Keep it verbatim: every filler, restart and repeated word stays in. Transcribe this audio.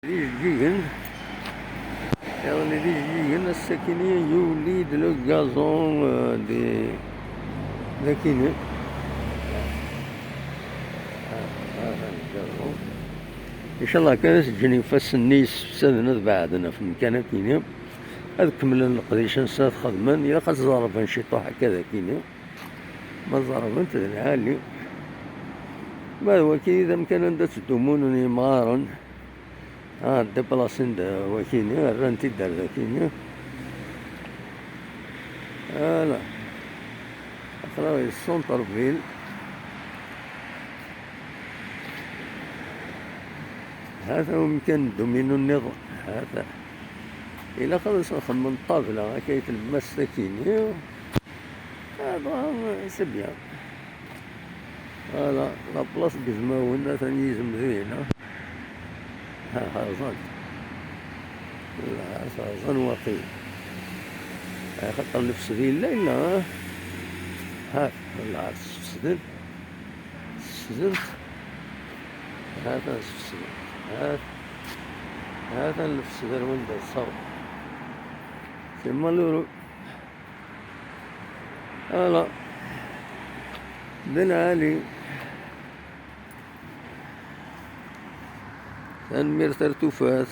Ijeǧǧigen. Iḍelli d ijeǧǧigen, ass-akini yuli-d le gazon, euh, di, d akini. Ah, ah, ah, le gazon. Incallah kan ad s-ǧǧen ifassen-nni yessefsaden ad beɛden ɣef umkan akini. Ad kemmlen leqdic-nsen ad xedmen. Ilaq ad ẓerben ciṭuḥ akka d akini. Ma ẓerben-t d lɛali. Ma d wakini d amkan anda ttdumun yemɣaren. Ah, déplacer-d wakini, rran-t-id ar dakini. Voilà. Aql-aɣ di centre-ville. Hata umkan n domino nniḍen. Hata. Ilaq ad as-nxemmem ṭṭabla, akka i tlemmast akini. Ah, dɣa, c'est bien. Voilà, la place n yizmawen, atan yizem dinna. Ha, ha, ẓan. La, ha, ẓan waqil. Axaṭer lefsed yella, yella, ha? Ha, la, sfesden. Sfesden. Ha, ha, sfesden. Ha, ha, lefsed ar wanda tsaweḍ. C'est malheureux. Ala. D lɛali. Tanemmirt ar tufat.